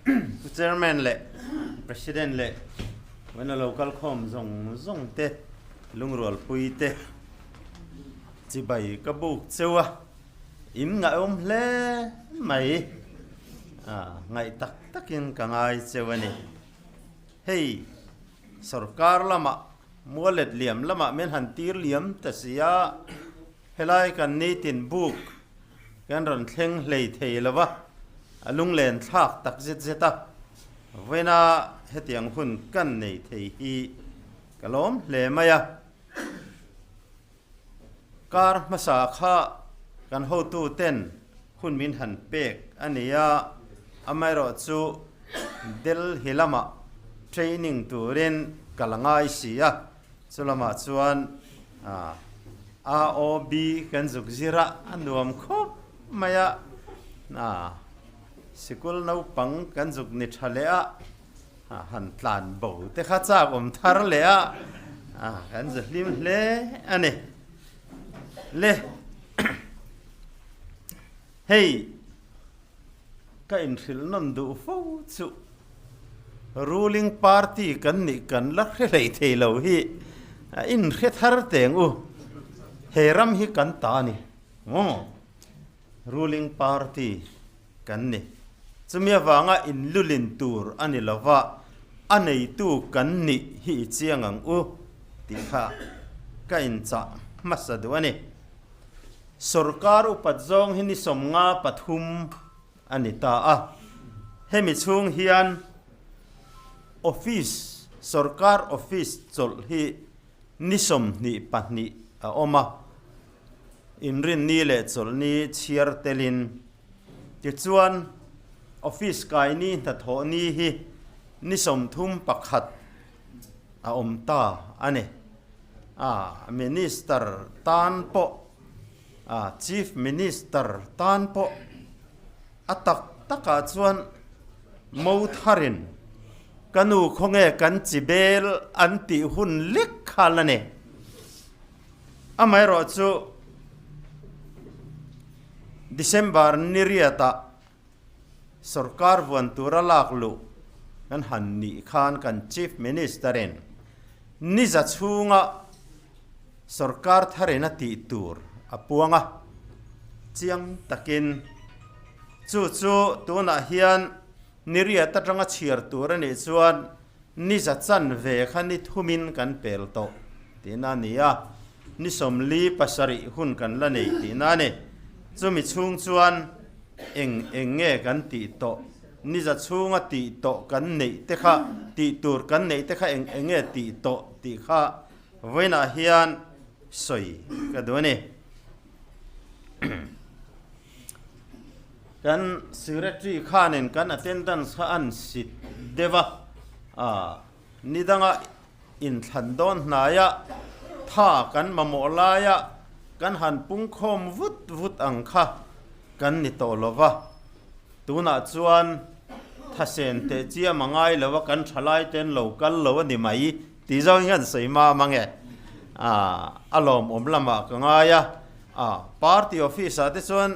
Pu Chairman leh President leh vawiina lo kal khawm zawng zawng te, lungrualpui te chibai ka buk cheu a, in ngaihawm hle mai, ngaih tak takin ka ngai cheu a ni. Hei sorkar lamah mualet liam lamah min han tir liam ta si a, Helai kan nitin buk kan rawn thleng hlei thei lo va, a lunglen thlak tak zet zet a, vawiina hetiang hun kan nei thei hi ka lawm hle mai a. Kar hmasa kha kan hotu ten hun min han pek a ni a, amaherawh chu Delhi lamah training turin ka la ngai si a. Chu lamah chuan AOB kan zuk zir a, a nuam khawp mai a, sikul naupang kan zuk ni tha leh a, han tlan bo te kha chak awm thar leh a, kan zu hlim hle a ni. Le hei ka inhrilh nawn duh fo chu. Ruling party kan nih kan la hre hlei thei lo hi a inhre thar teng u. He ram hi kan ta a ni. Maw? Ruling party kan ni. Chumi avanga inlulin tur a ni lova, a neitu kan nih hi i chiang ang u tih kha ka inchah hmasa duh a ni. Sorkar upat zawng hi ni 53 a ni ta a. Hemi chhung hian office, sorkar office chawlh hi ni 22 a awm a, inrinni leh chawlhni chhiar telin. Tichuan, office kaini hnathawh ni hi ni 31 a awm ta a ni. A minister tan pawh A Chief Minister tan pawh a tak takah chuan mo tharin ka nu khawnge kan chi bel an tih hun lek kha la ni. Amaherawh chu December ni riatah sorkar vuan tura lak luh kan han nih khan kan Chief Minister-in ni za chhunga sorkar tharin a tih tur a puang a, chiang takin chu chu tunah hian ni riat atanga chhiar tur a nih chuan ni za chanve kha ni thumin kan pel tawh tihna a ni a, ni 47 hun kan la nei tihna a ni. Chumi chhung chuan eng eng nge kan tih tawh, ni za chhunga tih tawh kan neih te kha, tih tur kan neih te kha eng eng nge tih tawh tih kha vawiinah hian sawi ka duh a ni. Kan secretary khanin kan attendance kha an sit deuh a, ni danga inthlan dawn hnaia tha kan mamawh laia kan han pungkhawm vut vut ang kha kan ni tawh lo va, tunah chuan thasen teh chiam a ngai lo a, kan thalai ten lo kal lo a ni mai tih zawng hian sawi mam ang e, a lawmawm lamah ka ngai a. A party office ah te chuan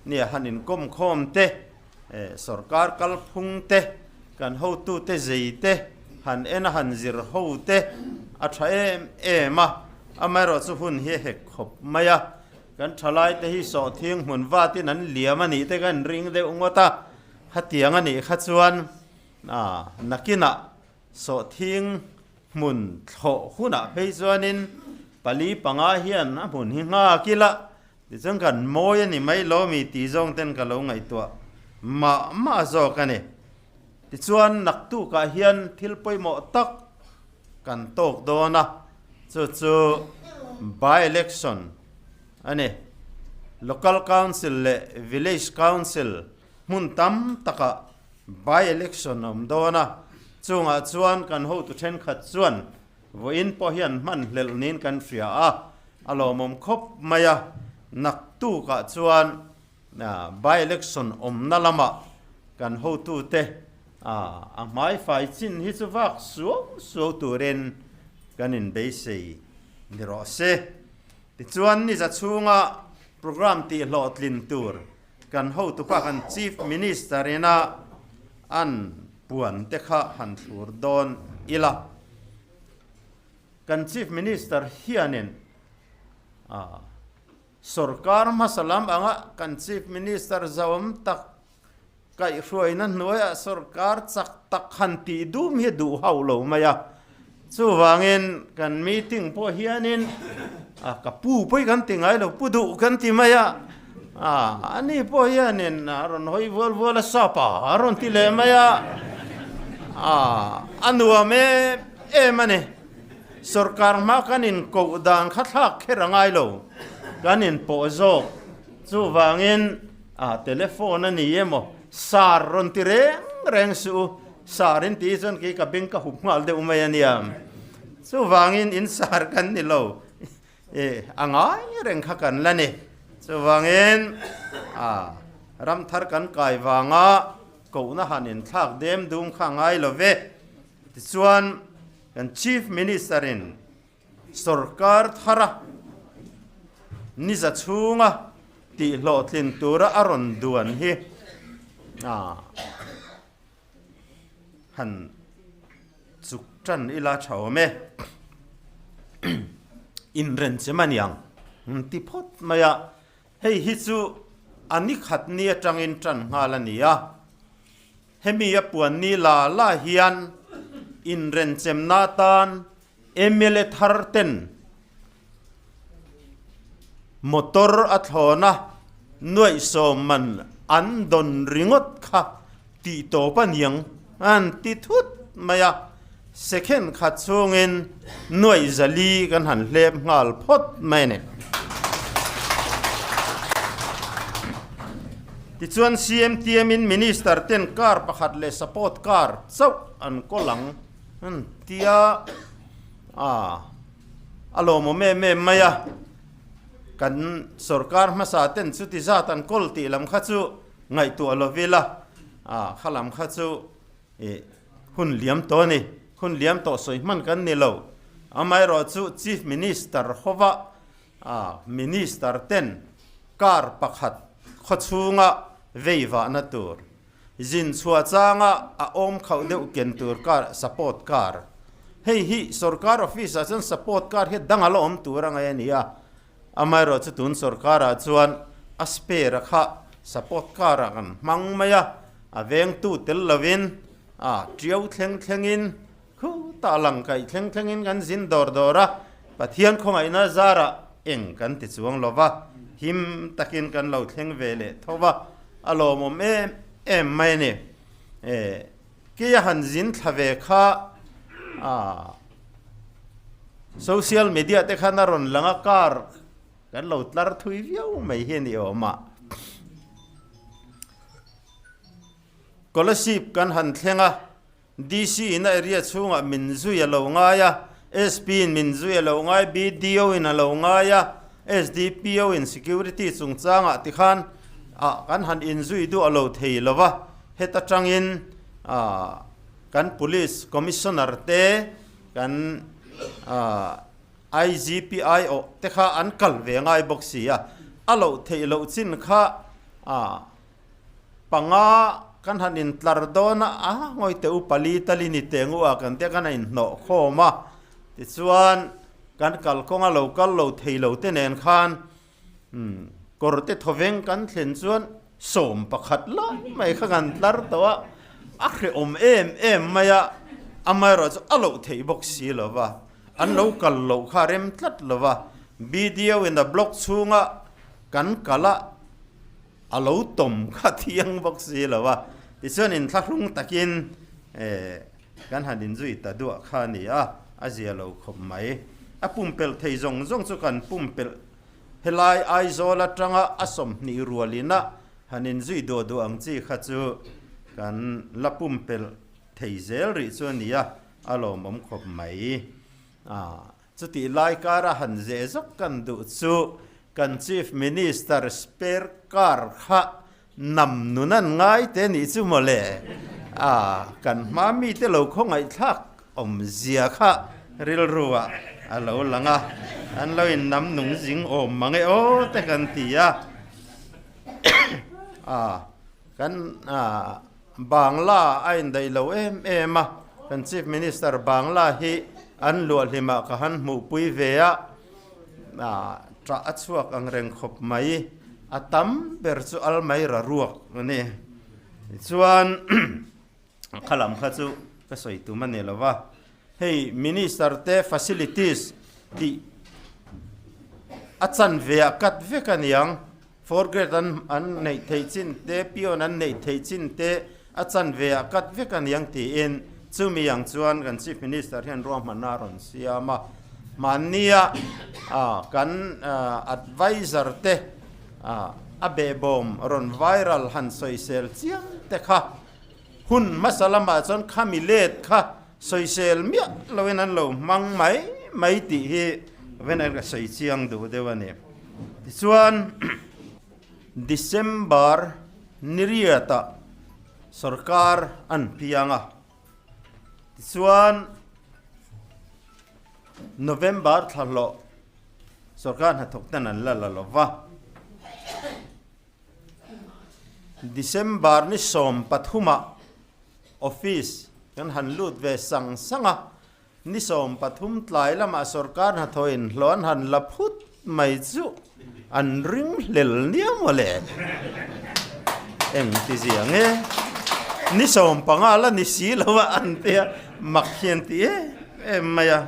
nia han inkawm khawm te, sorkar kalphung te, kan hotu te zei te, han en a han zir ho te a tha em em a, amaherawh chu hun hi a hek khawp mai a, kan thalai te hi sawhthing hmun vatin an liam a nih te kan ring deuh ngawt a, hetiang a nih kha chuan nakinah sawhthing Hmun thlawh hunah phei chuanin pali panga hian a hmun hi nghak ila, tichuan kan mawi a ni mai lo mi tih zawng ten ka lo ngaihtuah mah mah zawk a ni. Tichuan naktukah hian thil pawimawh tak kan tawk dawn a, chu chu by-election a ni. Local Council leh Village Council hmun tam takah By-election a awm dawn a, chungah chuan kan hotu thenkhat chuan vawiin pawh hian hman hlelh niin kan hria a, a lawmawm khawp mai a, naktukah chuan by-election awmna lamah kan hotute a hmaifai chin hi chu vak suau suau turin kan inbeisei ni rawh se. Tichuan niza chhunga programme tihhlawhtlin tur Kan hotu kha kan Chief Minister ina An puan te kha han thlur dawn ila. Kan Chief Minister hianin sorkar hmasa lam anga kan Chief Minister zauam tak kaihhruaina hnuaiah sorkar chak tak han tih dum hi duh hauh lo mai a. Chuvangin kan meeting pawh hianin ka pu pawh hi kan ti ngai lo, pu duh kan ti mai a. Ani pawh hianin a rawn hawi vual vual a, sapa a rawn ti leh mai a. A nuam em em a ni. Sorkar hma kan inkoh dan kha thlak kher a ngai lo, kan inpawh zawk. Chuvangin telephone a ni emaw sar rawn ti reng reng suh u, sar in tih chuan kei ka beng ka hup nghal deuh mai a nia. Chuvangin in sar kan ni lo, a ngai reng kha kan la ni. Chuvangin ram thar kan kai vanga kohna han inthlak dem dum kha a ngai lo ve. Tichuan kan Chief Minister in sorkar thara niza chhunga tih hlawhtlin tura a rawn duan hi han chuk tan ila tha awm e. Inrenchem a niang ti phawt mai a, hei hi chu a nikhat ni atangin tan nghal a ni a. Hemi a puan ni la la hian inrenchemna atan mla thar ten motor a thlawna nuaihsawm man an dawn ringawt kha tih tawp a niang an ti thut mai a, second khat chhungin nuaih zali kan han hlep nghal phawt mai a ni. Tichuan CMTM in Minister ten car pakhat leh support car chauh an kawl ang an tia a a lawmawm em em mai a, kan sorkar hmasa ten chuti zat an kawl tih lam kha chu ngaihtuah lo ila a kha lam kha chu ih hun liam tawh a ni, hun liam tawh sawi hman kan ni lo, amaherawh chu Chief Minister hova A Minister ten car pakhat khawchhunga vei vahna tur, zin chhuah changa a awm khauh deuh ken tur car, support car. Hei hi sorkar office ah chuan support car hi dang a la awm tur a ngaih a ni a, amaherawh chu tun sorkar ah chuan a spare a kha support car ah kan hmang mai a, a vengtu tel lovin a tiau thleng thlengin Khutah lang kaih thleng thlengin kan zin dawr dawr a, Pathian khawngaihna zarah eng kan ti chuang lo va, him takin kan lo thleng ve leh tho va, a lawmawm em em mai a ni. E, keia han zin thla ve kha a social media te khan a rawn lang a, car kan lo tlar thui viau mai hi a ni awm a. Kolasib kan han thleng a. DC in a area chhungah min zui a lo ngai a, SP in min zui a lo ngai, BDO in a lo ngai a, SDPO in security chungchangah tikhan ah kan han inzui duh a lo thei lo va, heta tangin ah kan Police Commissioner te kan ah IGPI awh te kha an kal ve ngai bawk si a, a loh theih loh chin kha ah Panga kan han intlar dawn a, a ngawi teh u pali tali ni teh ngu a kan tia kan han inhnawh khawm a, tichuan kan kalkawnga lo kal lo thei lo te nen khan kawr te thawveng kan thlen chuan 11 lai mai kha kan tlar tawh a, a hrehawm em em mai a, amaherawh chu a loh theih bawk si lo va, an lo kal loh kha a rem tlat lo va, BDO in a block chhunga kan kal a. A lo tawm kha thiang bawk si lo a, tichuan inthlahrung takin kan han inzui ta duah kha a ni a, a zia lo khawp mai. A pumpelh thei zawng zawng chu kan pumpelh helai Aizawl atanga a 20 rualina han inzui duah duah ang chi kha chu kan la pumpelh thei zel rih chu a ni a, a lawmawm khawp mai. Chutih lai kara han zeh zawk kan duh chu kan Chief Minister spare car kha nam nun an ngai te nih chu mawle. A, kan hma mite lo khawngaihthlak awmzia kha rilru ah a lo lang a, an lo in nam nung zing awm mang e aw te kan ti a. A, kan a. Bangla a indaih lo em em a, kan Chief Minister Bangla hi an luahhlimah ka han hmuhpui ve a, ṭah a chhuak ang reng khawp mai. A tam ber chu almaira ruak a ni. Tichuan kha lam kha chu ka sawi tum a ni lo va, hei Minister te facilities tih a chanve ah cut vek a niang. Fourth grade an an neih theih chin te, peon an neih theih chin te a chanve ah cut vek a niang tiin chumi ang chuan kan Chief Minister hian ruahmanna a rawn siam a. Hmannia kan advisor te a behbawm rawn viral han sawisel chiam te kha hun hmasa lamah chuan khami let kha sawisel miah loin an lo hmang mai mai tih hi Venel ka sawi chiang duh deuh a ni. Tichuan, December ni riatah sorkar an piang a, tichuan November thla hlawh sorkar hnathawk ten an la la lo va. December ni 13ah office kan han lut ve sang sang a, Ni 13 tlai lamah sorkar hnathawhin hlawh an han la phut mai chu an ring hlel nia maw le? Eng ti zia nge? Ni 15 la ni si lo a an tia mak hian ti em em mai a.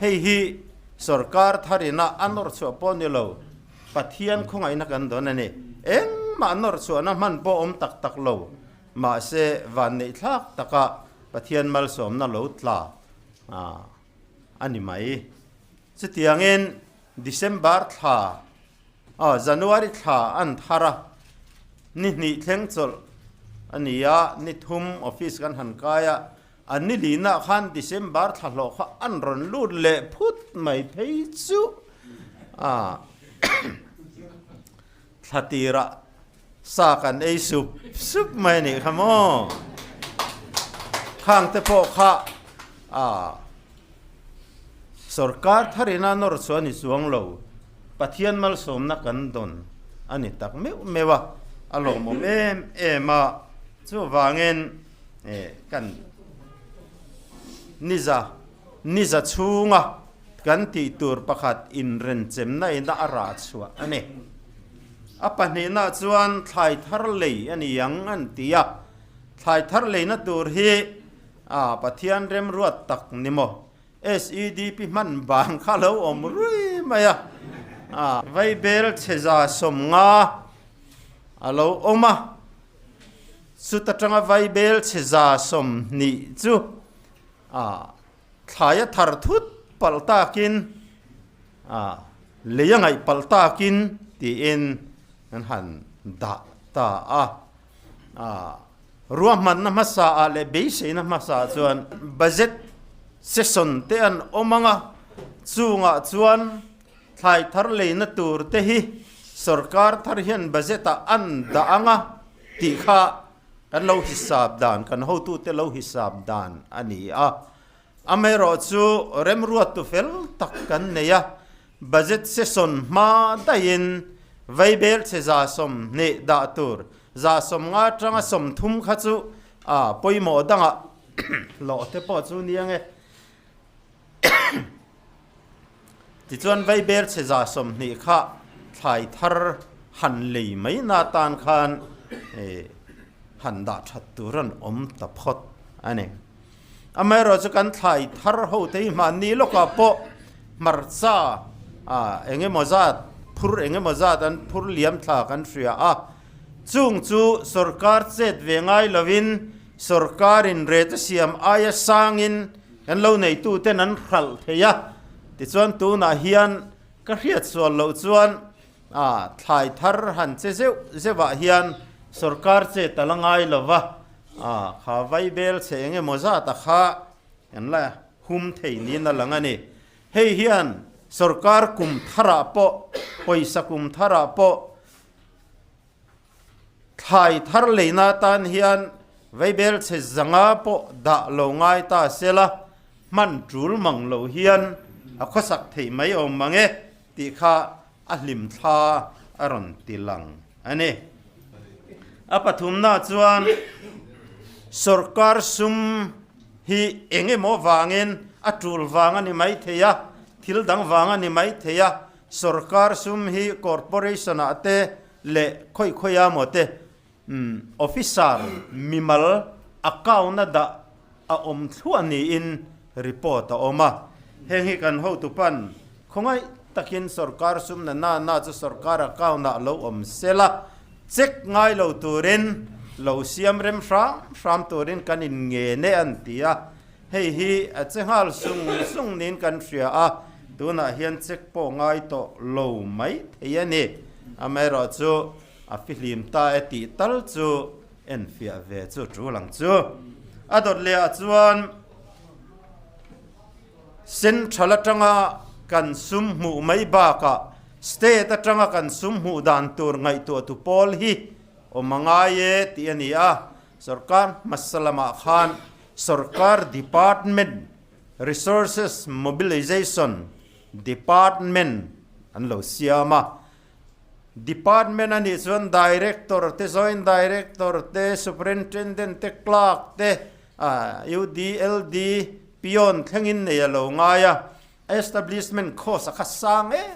Hei hi sorkar tharina a nawr chhuah pawh ni lo, Pathian khawngaihna kan dawn a ni. Engmah nawr chhuahna hman pawh awm tak tak lo. Mahse, vanneih thlak taka Pathian malsawmna lo tla a ni mai. Chutiangin December thla, aw January thla an thar a, ni hnih thleng chawlh a ni a, ni thum office kan han kai a, an ni linah khan December thla hlawh kha an rawn lut leh phut mai phei chu a Thla tirah sa kan ei sup sup mai a nih kha maw? Khang te pawh kha a sorkar tharina nawr chu a ni chuang lo, Pathian malsawmna kan dawn a ni tak meuh meuh a, a lawmawm em em a, chuvangin kan niza niza chhunga Kan tih tur pakhat inrenchemna ina a rah chhuah a ni. A pahnihna chuan thlai thar lei a ni ang an ti a, thlai thar leina tur hi a Pathian remruat tak ni maw? SEDP hman bang kha lo awm rui mai a, a vaibel chhe 150 a lo awm a, chuta tanga vaibel chhe 120 chu a Thlai a thar thut palh takin, a lei a ngaih palh takin tiin an han dah ta a. A ruahmanna hmasa ah leh beiseina hmasa ah chuan budget session te an awm ang a, chungah chuan thlai thar leina tur te hi sorkar thar hian budget ah an dah ang a tih kha Kan lo hisap dan, kan hotute lo hisap dan a ni a. Amaherawh chu remruattu fel tak kan nei a, budget session hma daihin vaibel chhe 120 dah tur, 150 atanga 30 kha chu a pawimawh dangah hlawh te pawh chu nia nge. Tichuan vaibel chhe 120 kha thlai thar han lei mai na tan khan han dah that tur an awm ta phawt a ni. Amaherawhchu chu kan thlai thar ho te hi mahni lawkah pawh hmarcha eng emaw zat phur eng emaw zat an phur liam thla kan hria a, chung chu sorkar chet ve ngai lovin sorkarin rate a siam aia sangin Kan lo neituten an hralh thei a, tichuan tunah hian ka hriat sual loh chuan thlai thar han che zeuh zeuhah hian sorkar chet a la ngai lo va, kha vaibel chhe eng emaw zata kha kan la hum thei niin a lang a ni. Hei hian sorkar kum tharah pawh, pawisa kum tharah pawh, Thlai thar leina atan hian vaibel chhe zanga pawh dah lo ngai ta sela, hman tul mang lo hian a khawsak thei mai awm mang e tih kha a hlim thla a rawn ti lang a ni. A pathumna chuan sorkar sum hi eng emaw vangin a tul vang a ni mai thei a, thil dang vang a ni mai thei a, sorkar sum hi corporation ah te leh khawi khawi a maw te officer mimal account a dah a awm thluah niin report a awm a. Heng hi kan hotupan khawngaih takin sorkar sum na na na chu sorkar account ah lo awm sela, check ngai lo turin lo siam rem hram hram turin kan in ngen e an ti a. Hei hi a che nghal sung sung niin kan hria a, tunah hian check pawh ngai tawh lo mai thei a ni. Amaherawhchu A fihlim ta e tih tal chu enfiah ve chu tul ang chu. A dawt leh ah chuan Central atanga kan sum hmuh mai bakah State atanga kan sum hmuh dan tur ngaihtuah tu pawl hi awm a ngai e tih a ni a. Sorkar hmasa lamah khan Sorkar Department Resources Mobilization Department an lo siam a. Department a nih chuan Director te, Joint Director te, Superintendent te, Clerk te, UD, LD, Peon thlengin nei a lo ngai a, Establishment cost a kha sang em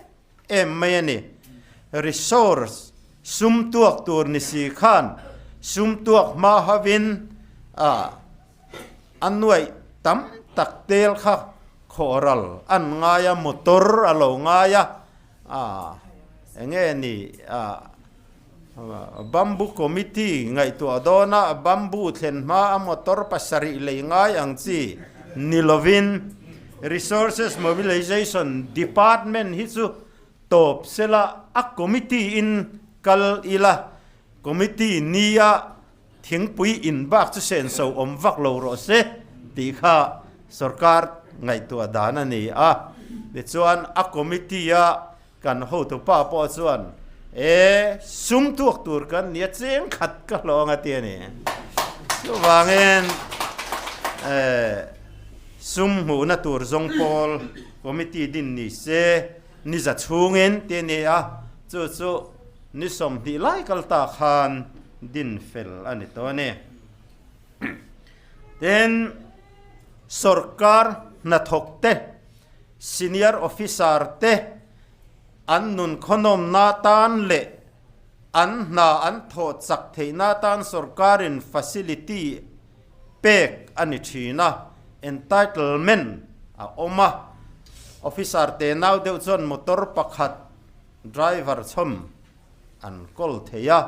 em mai a ni. Resource sum tuak tur ni si khan sum tuak hma hovin a nuaih tam tak tel kha khawhral an ngai a, motor a lo ngai a, A enge ni a Bamboo Committee ngaihtuah dawna bamboo thlen hma a motor pasarih lei ngai ang chi ni lovin Resources Mobilization Department hi chu tawp sela a committee in kal ila committee nia Thingpui in bak chu senso awm vak lo rawh se tih kha sorkar ngaihtuah dan a ni a. Tichuan a committee a kan hotupa pawh chuan e sum tuak tur kan nia cheng khat ka hlawng a ti a ni. Chuvangin e sum hmuhna tur zawng pawl committee din ni se ni za chhungin ti a ni a, chu chu ni 20 lai kal ta khan din fel a ni tawh a ni. Tin, sorkar hnathawk te, senior officer te an nun khawnawmna tan leh an hna an thawh chak theihna tan sorkarin facility pek a ni thin a, entitlement a awm a. Officer te nau deuh chuan motor pakhat driver chhawm an kawl thei a.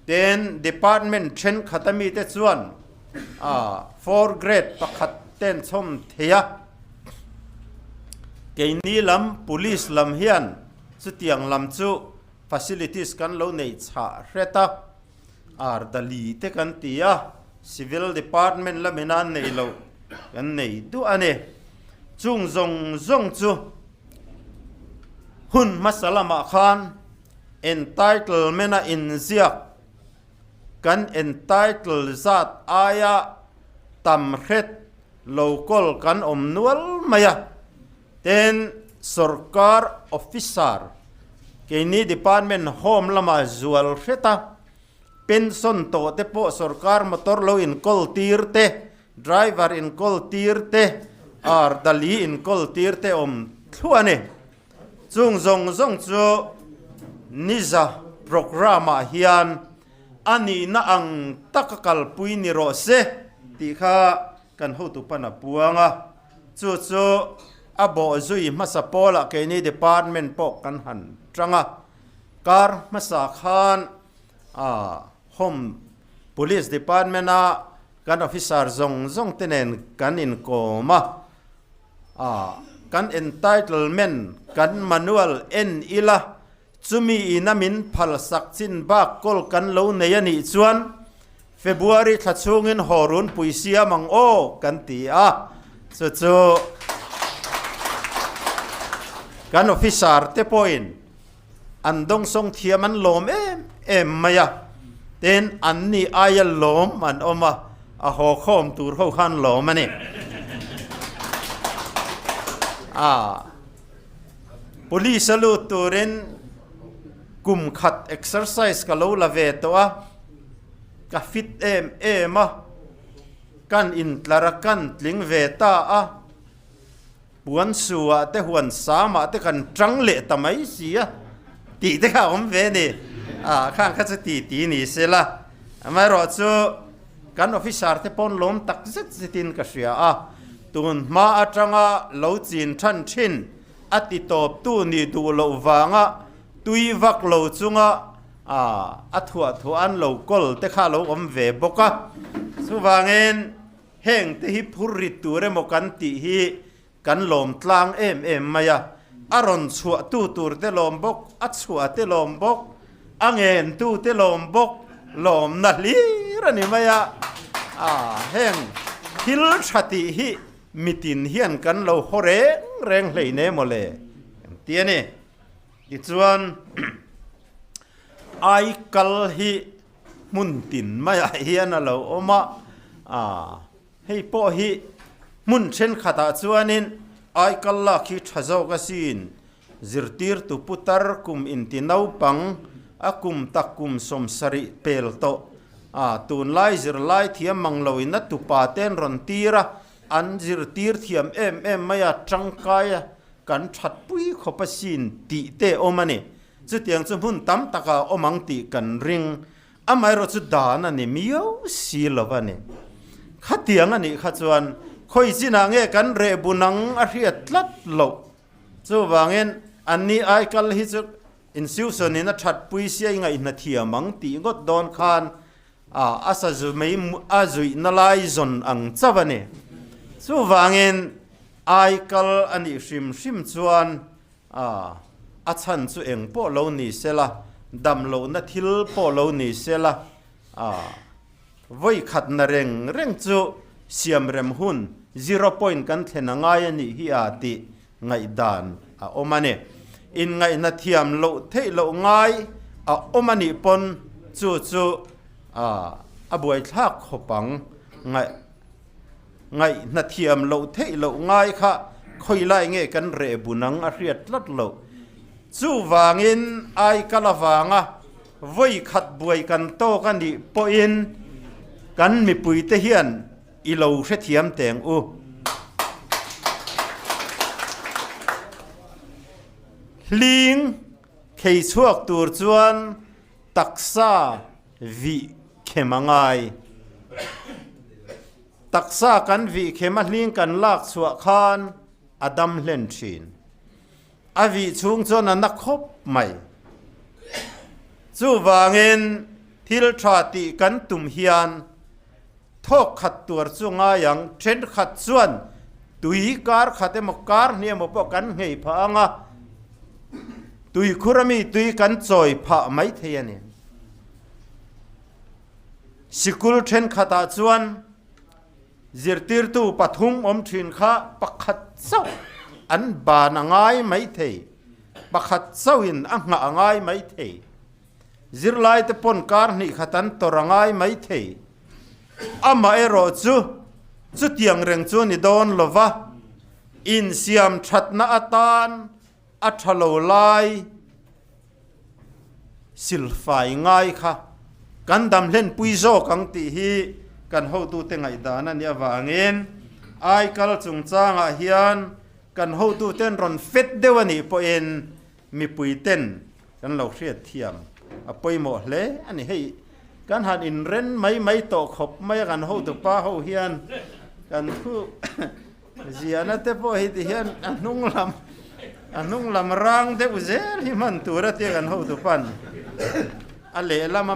Tin, department thenkhat a mite chuan four grade pakhat te an chhawm thei a. Keini lam police lam hian chutiang lam chu facilities kan lo neih chhah hret a, Ardali te kan ti a, civil department lamin a neih loh kan nei duah a ni. Chung zawng zawng chu Hun hmasa lamah khan entitlement a inziak kan entitle zat aia tam hret lo kawl kan awm nual mai a. Tin, sorkar officer keini department home lamah zual hret a, pension tawh te pawh sorkar motor lo inkawl tir te, Driver inkawl tir te, ar dali inkawl tir te awm thluah a ni. Chung zawng zawng chu Niza programme ah hian a nihna ang taka kalpui ni rawh se tih kha kan hotu pan a puang a. Chu chu a bawh zui hmasa pawlah keini department pawh kan han tang a. Kar hmasa khan Home Police Department a kan officer zawng zawng te nen kan inkawm a, kan entitlement kan manual en ila chumi ina min phalsak chin bak kawl kan lo nei a nih chuan February thla chhungin haw runpui siam ang aw kan ti a, chu chu kan officer te pawhin An dawngsawng thiam an lawm em em mai a, tin an ni aia lawm an awm a, a haw khawm tur ho khan lawm a ni. A Police a lut turin kum khat exercise ka lo la ve tawh a. Ka fit em em a, kan intlar a kan tling ve ta a, puan su ah te huan sam ah te kan tang leh ta mai si a tih te kha a awm ve a ni. Ah khang kha chu ti ti ni se la, amaherawhchu kan officer te pawn lawm tak zet zet in ka hria a, tun hma atanga lo chin than thin a ti tawp tu nih duh loh vanga tui vak lo chunga a thuah thuah an lo kawl te kha a lo awm ve bawk a. Chuvangin heng te hi phur rit tur emaw kan tih hi kan lawm tlang em em mai a. A rawn chhuah tu tur te lawm bawk, a chhuah te lawm bawk, a ngen tu te lawm bawk, lawmna hlir a ni mai a. Heng thil tha tih hi mitin hian kan lo haw reng reng hleine maw le? Engti a ni? Tichuan, Aikal hi hmun tin maiah hian a lo awm a, hei pawh hi hmun thenkhatah chuanin Aikal lak hi tha zawk asin, zirtirtu putar kum inti naupang a kum tak kum 70 pel tawh a, tunlai zirlai thiam mang loin a tupa ten rawn tir a, An zirtir thiam em em mai a, tangkai a, kan thatpui khawp asin tih te awm a ni. Chutiang chu hmun tam takah a awm ang tih kan ring. Amaherawh chu dan a ni miau si lo a ni. Khatiang a nih kha chuan khawi chinah nge kan reh bu nang a hriat tlat loh. Chuvangin anni aikal hi chu insiusawn-in a thatpui sia i ngaihna thiam ang tih ngawt dawn khan A, a sazu mai a zuihna lai zawn ang chauh a ni. Chuvangin aikal a nih hrim hrim chuan a, a chhan chu eng pawh lo ni sela, dam lohna thil pawh lo ni sela, a, vawi khatna reng reng chu siamrem hun zero point kan thlen a ngai a nih hi a tih ngaihdan a awm a ni. Inngaihna thiam loh theih loh ngai a awm a nih pawn chu chu a buaithlak khawp ang. Ngaihna thiam loh theih loh ngai kha khawi lai nge kan reh bun ang a hriat tlat loh. Chuvangin aikal avanga vawi khat buai kan tawk a nih pawhin kan mipuite hian I lo hrethiam teng u. Hling khei chhuak tur chuan taksa vih khem a ngai. Taksa kan vih khem a hling kan lak chhuah khan a dam hlen thin. A vih chhung chuan a na khawp mai. Chuvangin thil tha tih kan tum hian Thawk khat tuar chu ngai ang, thenkhat chuan tui kar khat emaw kar hnih emaw pawh kan nghei phah ang a, tui khur ami tui kan chawi phah mai thei a ni. Sikul thenkhatah chuan zirtirtu pathum awm thin kha pakhat chauh an ban a ngai mai thei, pakhat chauhin a nghah a ngai mai thei. Zirlaite pawn kar hnih khat an tawrh a ngai mai thei. Amaherawh chu, chutiang reng chu a ni dawn lo va, insiam thatna atan a tha lo lai silfai ngai kha kan dam hlenpui zawk ang tih hi kan hotute ngaihdan a nih avangin aikal chungchangah hian kan hotuten rawn fet deuh a nih pawhin Mipui ten kan lo hriat thiam a pawimawh hle a ni. Hei kan han inren mai mai tawh khawp mai a, kan hotupa ho hian kan thu ziahna te pawh hi ti hian a hnung lam a hnung lam rang deuh zel hi hman tur a tia kan hotupan a lehlam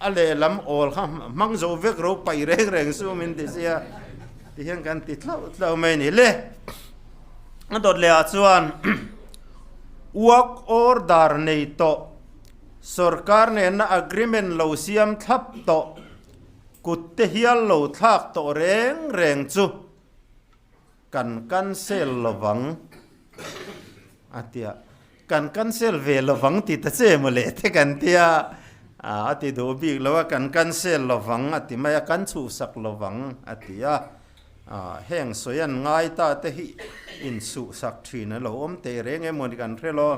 a lehlam awl kha hmang zo vek ro paih reng reng su min ti sia ti hian kan ti tlauh tlauh mai a ni le. A dawt leh ah chuan work order nei tawh sorkar nena agreement lo siam thlap tawh kut te hial lo thlak tawh reng reng chu kan cancel lovang a tia. Kan cancel ve lovang ti ta che maw le te kan tia a ti duh bik lo a, kan cancel lovang a ti mai a, kan chhuhsak lovang a ti a, heng sawi an ngai ta te hi inchhuhsak thin a lo awm teh reng emaw ni kan hre lo.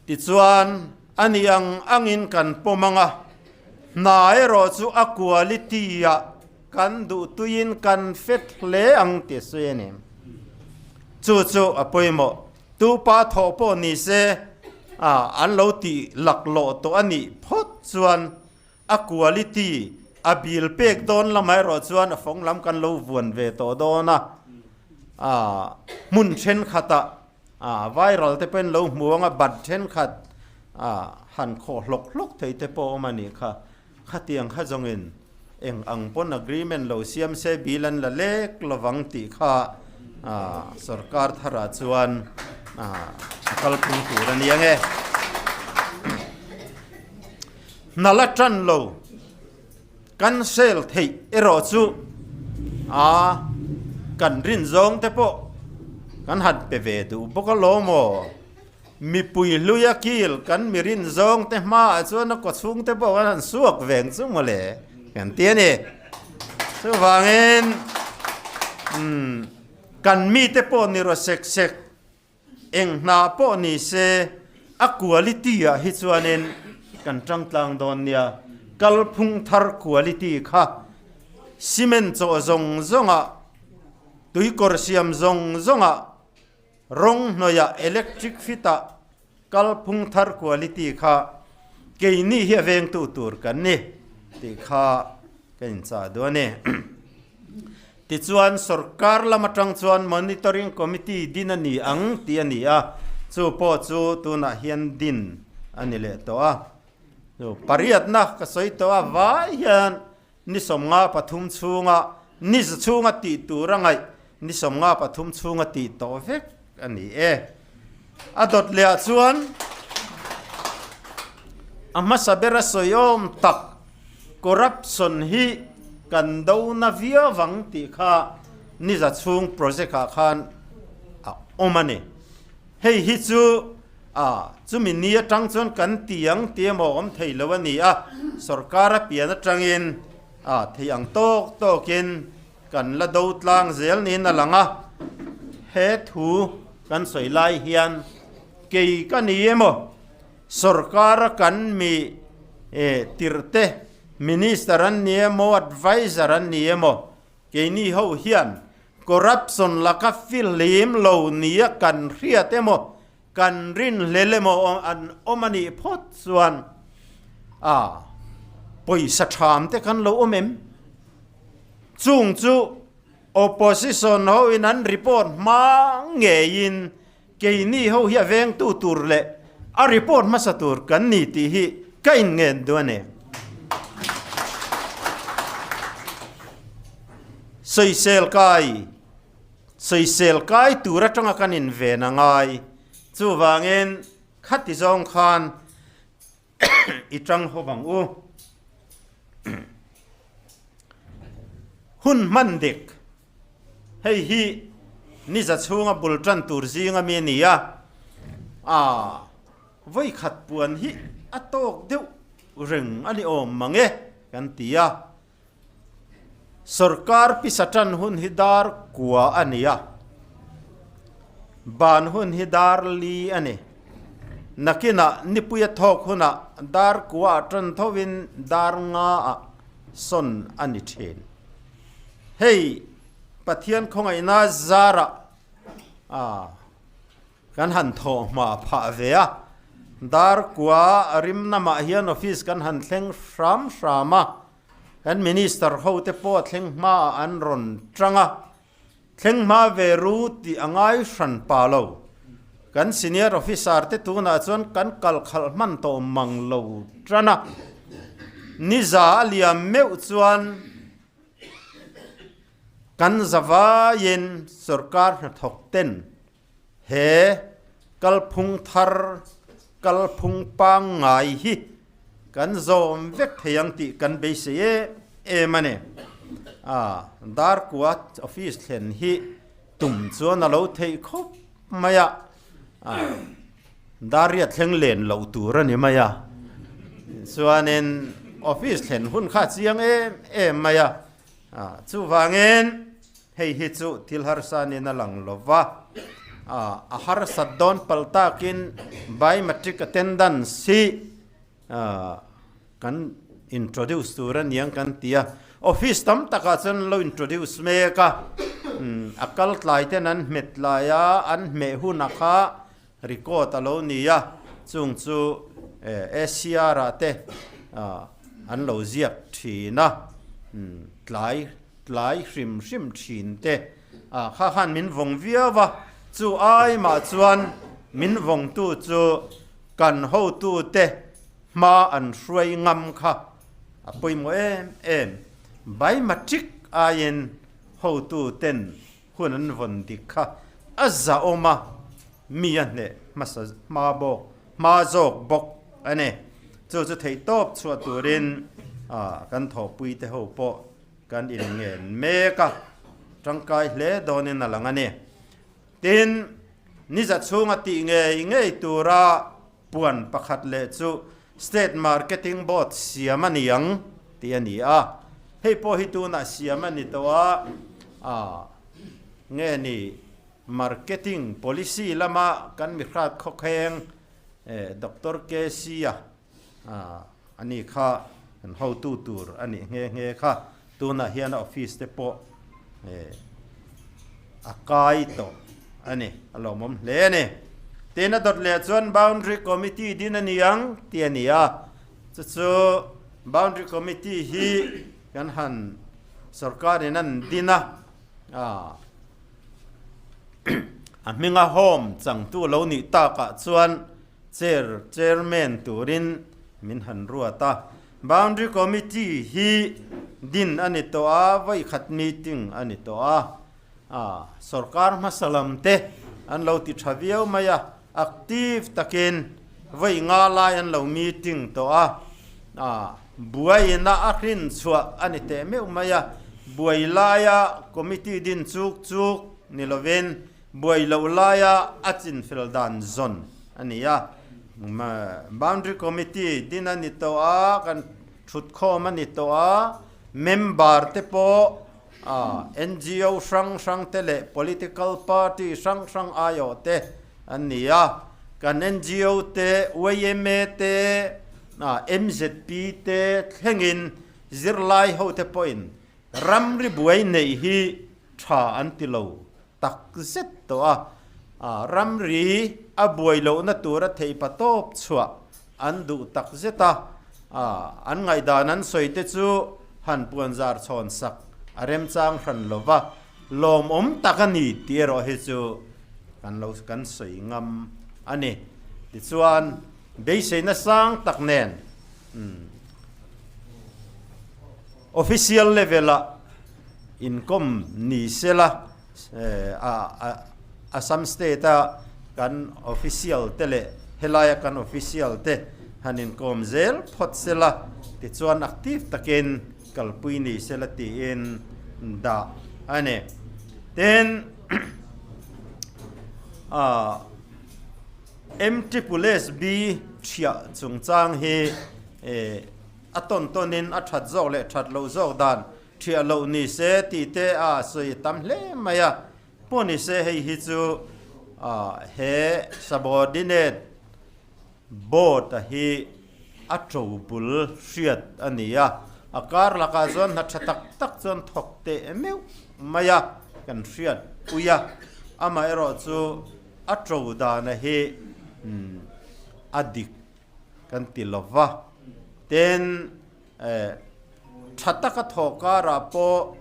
Tichuan. A nih ang angin kan pawm ang a, hna erawh chu a quality ah kan duhtuiin kan fet hle ang tih a sawi a ni. Chu chu a pawimawh. Tupa thawh pawh ni se a an lo tih laklawh tawh a nih phawt chuan a quality a bil pek dawn lamah erawh chuan a fawng lam kan lo vuan ve tawh dawn a, a hmun thenkhatah a viral te pawhin lo hmu ang a, bat thenkhat a han khawh hlawk hlawk thei te pawh a awm a nih kha. Khatiang kha zawngin eng ang pawn agreement lo siam se bill an la lek lovang tih kha sorkar tharah chuan a kalphung tur a ni ang e. Hna la tan lo cancel theih erawh chu a kan rin zawng te pawh kan han pe ve duh bawk alawm aw. Mipui hluia kil kan mi rin zawng te hmaah chuan a kawchhung te pawh kan han suak veng chu mawle kan ti a ni. Chuvangin umm kan mite pawh ni rawh sek sek eng hna pawh ni se a quality ah hi chuanin kan tangtlang dawn nia. Kalphung thar quality kha cement chawh zawng zawngah tuikawr siam zawng zawngah Rawng hnuaiah electric fit ah kalphung thar quality kha keini hi a vengtu tur kan ni tih kha ka inchah duh a ni. Tichuan sorkar lam atang chuan monitoring committee din a ni ang tih a ni a, chu pawh chu tunah hian din a ni leh tawh a. Chu pariatna ka sawi tawh a vai hian Ni 53 chhunga ni za chhunga tih tur a ngaih ni 53 chhunga tih tawh vek a ni e. A dawt leh ah chuan a hmasa ber a sawi awm tak corruption hi kan do na viau vang tih kha ni za chhung project ah khan a awm a ni. Hei hi chu a, chumi ni atang chuan kan ti ang tih emaw awm thei lo a ni a, sorkar a pian atangin a thei ang tawk tawkin kan la do tlang zel niin a lang a, he thu kan sawi lai hian kei ka ni emaw sorkar a kan mi e tirhte minister an ni emaw adviser an ni emaw keini ho hian Corruption laka fihlim lo nia kan hriat emaw, kan rinhlel emaw an awm a nih phawt chuan a pawisa tham te kan lo awm em? Chung chu opposition ho in an report hma ngeiin keini ho hi a vengtu tur leh a report hmasa tur kan ni tih hi ka inngen duh a ni. Sawisel kai, Sawisel kai tur atanga kan inven a ngai. Chuvangin khati zawng khan i tang ho vang u. Hun hman dik, Hei hi niza chhunga bul tan tur zinga mi a ni a, aa vawikhat puan hi a tawk deuh reng a ni awm mang e kan ti a. Sorkar pisa tan hun hi dar kua a ni a, ban hun hi dar li a ni. Nakinah nipuia thawk hunah dar kua ah tan thovin dar nga ah sawn a ni thin. Hei Pathian khawngaihna zarah a Kan han thawh hma phah ve a, Darkua rim namah hian office kan han thleng hram hram a, kan minister ho te pawh thleng hmaah an rawn tang a, thleng hma ve ru tih a ngai hran pa lo. Kan senior officer te tunah chuan kan kal khalh hman tawh mang lo tan a, niza a liam meuh chuan kan zavaiin sorkar hnathawk ten He kalphung thar, kalphung pangngai hi kan zawm vek thei ang tih kan beisei em em a ni. A, Darkua office thlen hi tum chuan a lo theih khawp mai a, a, Daria thleng len loh tur a ni mai a. Chuanin office thlen hun kha a chiang em em mai a, a, chuvangin, Hei hi chu thil harsa niin a lang lo va. A harsat dawn pal takin biometric attendance hi kan introduce tur a niang kan ti a. Office tam takah chuan an lo introduce mek a, a kal tlai ten an hmet lai a, an hmeh hunah kha record a lo ni a, chung chu ACR ah te an lo ziak thin a, tlai tlai hrim hrim thin te ah kha khan min vawng viau a, chu ai mah chuan min vawngtu chu kan hotu te hma an hruai ngam kha a pawimawh em em. Biometric aiin hotu ten hun an vawn dik kha a zahawm a, mi a hneh hmasa hma bawk hma zawk bawk a ni. Chu chu theihtawp chhuah turin kan thawhpui te ho pawh kan inngen mek a, tangkai hle dawnin a lang a ni. Tin, niza chhunga tih ngei ngei tura puan pakhat leh chu State Marketing Board siam a ni ang tih a ni a. Hei pawh hi tunah siam a ni tawh a, a nge ni Marketing Policy lama kan mihrat khawkheng Doctor KC a A ni kha kan hotu tur a nih nghe nghe kha. Tunah hian a office te pawh a kai tawh a ni, a lawmawm hle a ni. Tin a dawt leh chuan Boundary Committee din a ni ang tih a ni a, chu chu Boundary Committee hi kan han sorkarin an din a, a hminga home changtu lo nih takah chuan Chair, Chairman, turin min han ruat a. Boundary Committee hi din a ni tawh a, vawi khat meeting a ni tawh a. A, sorkar hmasa lam te an lo ti tha viau mai a, active takin vawi nga lai an lo meeting tawh a. A, buaina a hrin chhuah a ni teh meuh mai a, buai laia committee din chuk chuk ni lovin Buai loh laia a chinfel dan zawn a ni a. Boundary Committee din a ni tawh a, kan thutkhawm a ni tawh a, member te pawh NGO hrang hrang te leh political party hrang hrang aiawh te an ni a. Kan NGO te, yma te, MZP te thlengin zirlai hote pawhin ramri buai neih hi tha an ti lo tak zet tawh a, ramri a buai lohna tura theihpa tawp chhuah an duh tak zet a, an ngaihdan an sawi te chu han puanzar chhawn sak a remchang hran lo va, lawmawm tak a ni tih erawh hi chu kan lo kan sawi ngam a ni. Tichuan, beiseina sang tak nen Official level-ah inkawm ni sela, Assam State-a kan official te leh helaia kan official te han inkawm zel phawt sela, tichuan active takin kalpui ni sela tiin dah a ni. Tin, MSSB thiah chungchang hi A tawn tawnin a that zawk leh that loh zawk dan thiah loh ni se tih te a sawi tam hle mai a. Pawh ni se hei hi chu he subordinate board a hi a to bul hriat a ni a. A kar lakah chuan hna tha tak tak chuan thawk teh meuh mai a kan hriat pui a. Amaherawhchu a to dana hi a dik kan ti lo va, tin tha taka thawh karah pawh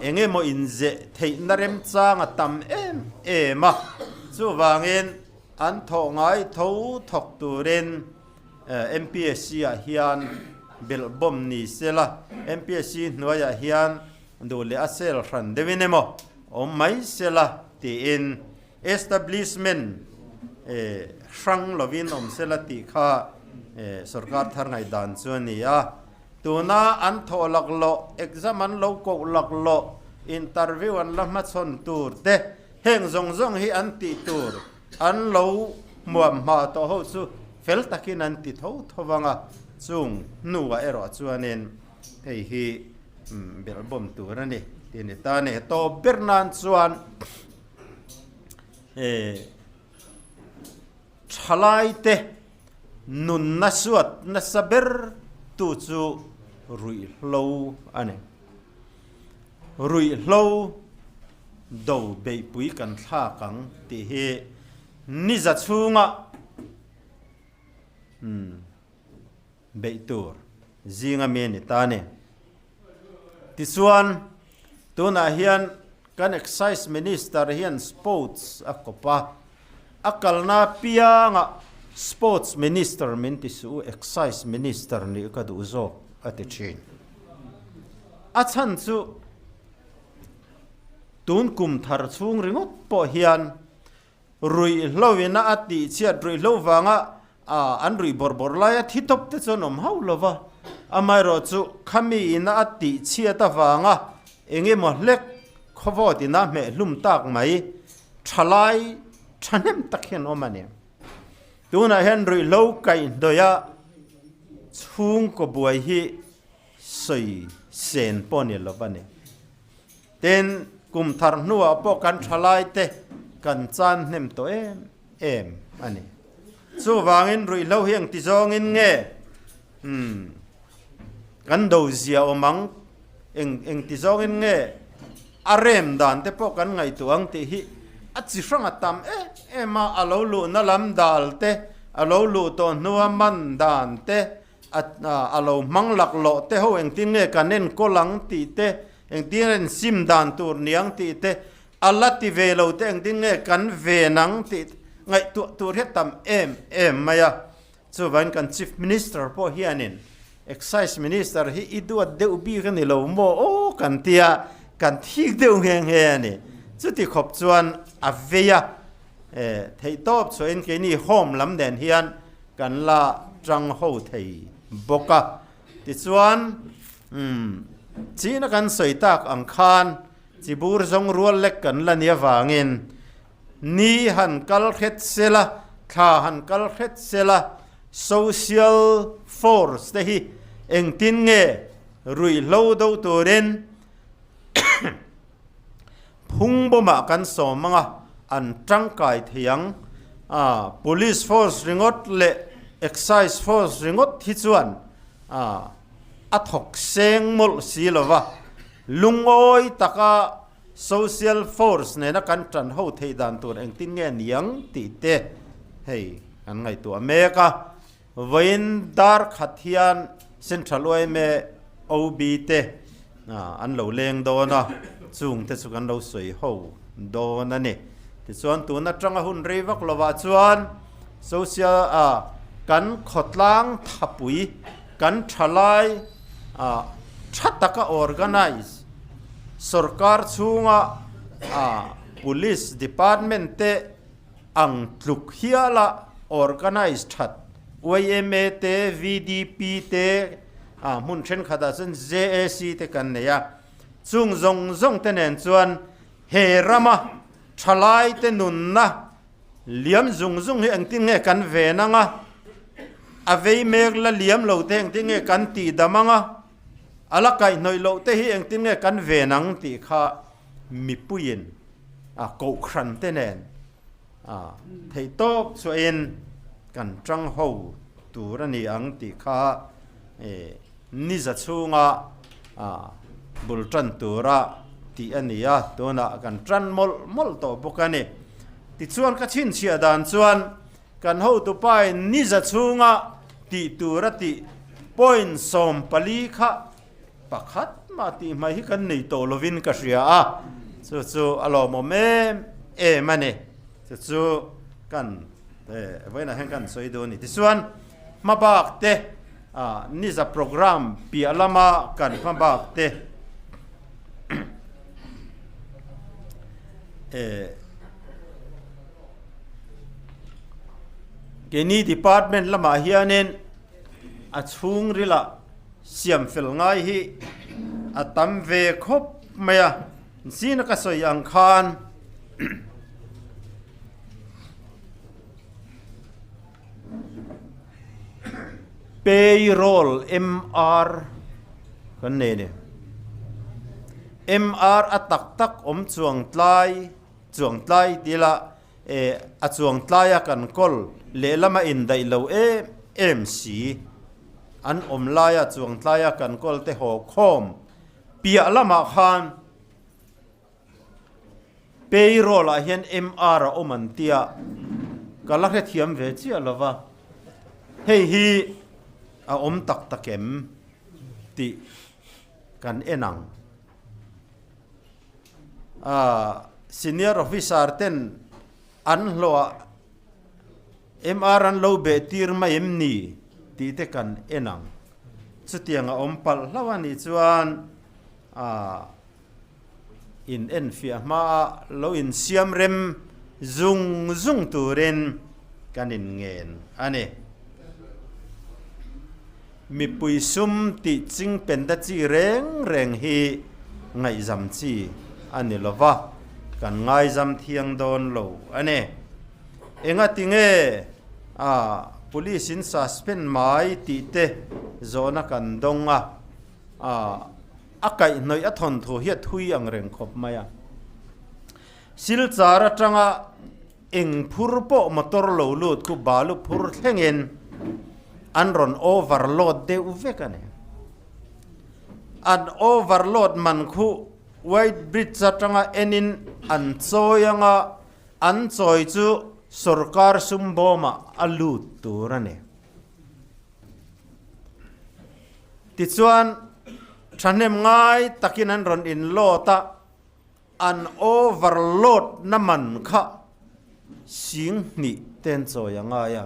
eng emaw inzeh theihna remchang a tam em em a, chuvangin an thawh ngai tho thawk turin MPSC ah hian belh bawm ni sela, MPSC hnuaiah hian duh leh a sel hran deuhin emaw awm mai sela tiin Establishment hrang lovin awm sela tih kha sorkar thar ngaihdan chu a ni a. Tuna an thawh laklawh, exam an lo koh laklawh, interview an la hmachhawn tur te, heng zawng zawng hi an tih tur an lo hmuam hma tawh ho chu fel takin an ti tho tho vang a, chung hnuah erawh chuanin hei hi belhbawm tur a ni tih a ni ta a ni. Tawp ber nan chuan. Thalaite nunna suat nasa ber tu chu ruihhlo a ni. Ruihhlo do beihpui kan thlak ang tih hi niza chhunga beih tur zinga mi a ni ta a ni. Tichuan, tunah hian kan Excise Minister hian Sports a kawp a, a kalna apiangah Sports Minister min ti suh u, Excise Minister nih ka duh zawk a ti thin. A chhan chu tun kum thar chhung ringawt pawh hian Ruihhlo ina a tihchhiat ruihhlo vanga an ruih bawrh bawrh laia thi tawp te chu an awm hauh lo va, amaherawhchu khami ina a tihchhiat avanga eng emaw hlek khawvawt ina hmeh hlum tak mai thalai thahnem tak hian awm a ni. Tunah hian ruihhlo kaihhnawih a chhungkaw buai hi sawi sen pawh ni lo va ni. Tin, kum thar hnuah pawh kan thalaite kan chan hnem tawh em em a ni. Chuvangin ruihhlo hi engti zawngin nge umm kan do zia awm ang, eng engti zawngin nge a rem dan te pawh kan ngaihtuah ang tih hi a chi hrang a tam em em a, a lo luhna lam dal te, a lo luh tawh hnua man dan te, A lo hmang laklawh te ho engtin nge kan enkawl ang tih te, engtin en sim dan tur niang tih te, a la ti ve lo te engtin nge kan ven ang tih te ngaihtuah tur hi a tam em em mai a. Chuvangin kan Chief Minister pawh hianin Excise Minister hi i duat deuh bik a ni lo maw aw kan tia, kan thik deuh nghe nghe a ni. Chuti khawp chuan a vei a, theihtawp chhuahin keini Home lam nen hian Kan la tang ho thei bawk a. Tichuan, umm, china kan sawi tak ang khan chibur zawng rual lek kan la ni avangin ni han kal hret sela, thla han kal hret sela, social force te hi engtin nge ruihhlo do turin Phung bawmah kan sawm ang a, an tangkai thei ang. A, Police force ringawt leh Excise force ringawt hi chuan a, a thawk seng mawlh si lo va, lungawi taka social force nena kan tan ho theih dan tur engtin nge niang tih te hei kan ngaihtuah mek a. Vawiin dar khat hian Central yma OB te an lo leng dawn a, chung te chu kan lo sawi ho dawn a ni. Tichuan tun atanga hun rei vak lovah chuan social kan khawtlang thapui kan thalai tha taka organize sorkar chhunga police department te ang tluk hiala organize that yma te, VDP te, ah hmun thenkhatah chuan JAC te kan nei a, chung zawng zawng te nen chuan he rama thalai te nunna liam zung zung hi engtin nge kan ven ang a, a vei mek la liam lo te engtin nge kan tih dam ang a, a la kaihhnawih loh te hi engtin nge kan ven ang tih kha mipuiin a kohhran te nen a theihtawp chhuahin kan tang ho tur a ni ang tih kha niza chhunga bul tan tura tih a ni a, tunah kan tan mawlh mawlh tawh bawk a ni. Tichuan ka chhinchhiah dan chuan kan hotupain niza chhunga tih tura tih point 14 kha Pakhat mah tih hmai hi kan nei tawh lovin ka hria a, chu chu a lawmawm em em a ni. Chu chu kan vawiinah hian kan sawi dawn a ni. Tichuan hmabak te niza program piah lama kan hmabak te keini department lamah hianin a chhungrilah Siam fel ngai hi a tam ve khawp mai a, zina ka sawi ang khan payroll MR kan nei a ni. MR a tak tak awm chuang tlai chuang tlai tih lah. A chuang tlaia kan kawl lehlama indaih lo em em si. An awm laia chuang tlaia kan kawl te haw khawm piah lamah khan payroll ah hian MR a awm an tia ka la hrethiam ve chiah lo va, hei hi a awm tak tak em tih kan en ang. Senior officer ten an hlawhah MR an lo beh tir mai em ni tih te kan en ang. Chutiang a awm palh hlauh a nih chuan in enfiah hmaa lo insiam rem zung zung turin kan inngen a ni. Mipui sum tih ching penda chi reng reng hi ngaihzam chi a ni lo va, kan ngaizam thiang dawn lo a ni. Engati nge a police in suspend mai tih te zawhna kan dawng a, a a kaihhnawih a thawnthu hi a thui ang reng khawp mai a. Silchar atanga Eng phur pawh motor lo lut khu balu phur thlengin an rawn overload deuh vek a ni. An overload man khu White Bridge atanga enin an chawi anga an chawi chu sorkar sum bawmah a lut tur a ni. Tichuan thahnem ngai takin an rawn inload a. An overload na man kha sing hnih ten chawi a ngai a.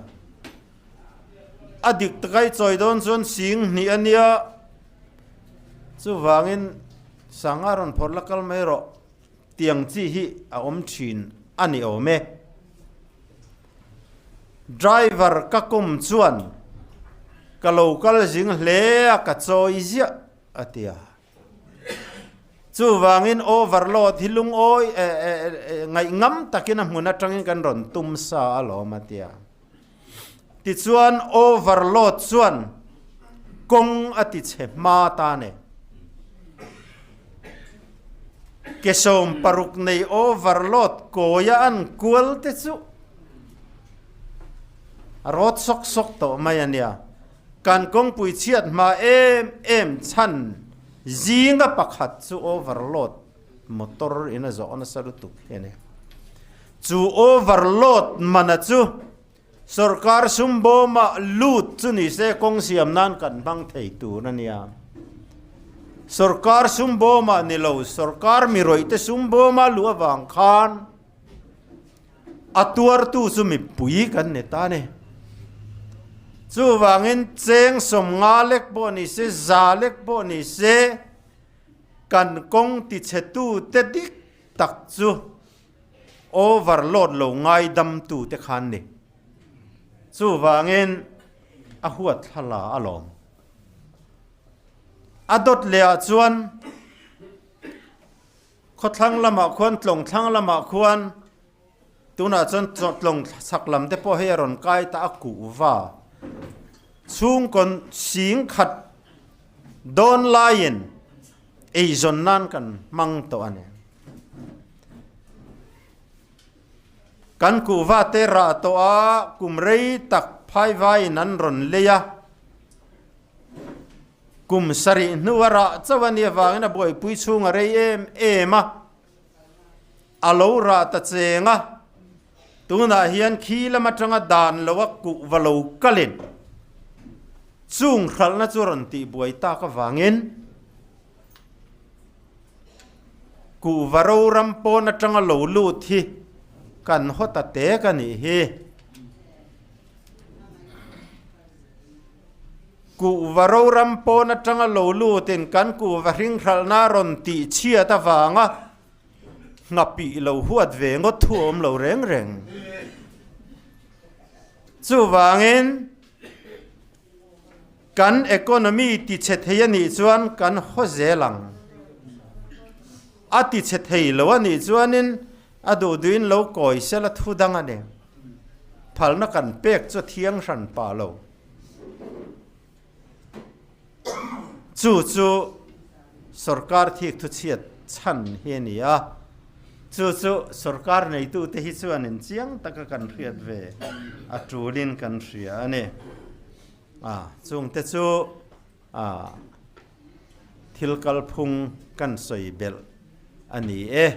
A dik takai chawi dawn chuan sing hnih a nia, chuvangin sanga rawn phawrh la kal mai rawh tiang chi hi a awm thin a ni awm e. Driver ka kawm chuan ka lo kal zing hle a ka chawi ziah a ti a. Chuvangin overload hi lungawi ngaih ngam takin a hmun atangin kan rawn tum sa alawm a tia. Tichuan overload chuan kawng a ti chhe hma ta ne. Ke 60 nei overload kawia an kual te chu a rawt sawk sawk tawh mai a nia. Kan kawngpui chhiat hma em em chhan zinga pakhat chu overload motor in a zawh nasa lutuk hi a ni. Chu overload mana chu sorkar sum bawmah lut chu ni se kawng siam nan kan hmang thei tur a nia. Sorkar sum bawmah ni lo sorkar mi rawih te sum bawma luh avang khan A tuartu chu mipui kan ni ta a ni. Chuvangin cheng 50 lek pawh ni se, 100 lek pawh ni se, kan kawng tichhetu te dik tak chu overload lo ngaidamtu te khan ni. Chuvangin a huat thla la alawm. A dawt lehah chuan. Khawthlang lamah khuan tlawng thlang lamah khuan tunah chuan tlawng chhak lam te pawh hei a rawn kai ta a kuh va. Chhungkaw sing khat dawn laiin eizawn nan kan hmang tawh a ni. Kan kuhva te rah tawh a kum rei tak phaivaiin an rawn lei a. Kum sarih hnu a rah chauh a nih avangin a buaipui chhung a rei em em a, a lo rah ta cheng a, tunah hian khi lam atanga dan lo a kuh va lo kalin chung hralhna chu rawn tih buai tak avangin kuhva roram pawn atanga lo lut hi kan haw ta tek a nih hi. Kuhva roram pawn atanga lo lutin kan kuhva hringhralhna a rawn tih chhiat avanga nghapih lo huat ve ngawt thu a awm lo reng reng. Chuvangin kan economy tichhe thei a nih chuan kan haw zel ang. A tichhe thei lo a nih chuanin a duh duhin lo kawi sela thu dang a ni. Phalna kan pek chu a thiang hran pah lo. Chu chu sorkar thik thuchhiat chhan hi a ni a. Chu chu sorkar neitute hi chuanin chiang taka kan hriat ve a tulin kan hria a ni. A, chungte chu a thil kalphung kan sawi belh a ni e.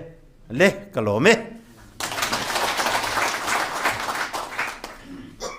Le, ka lawm e.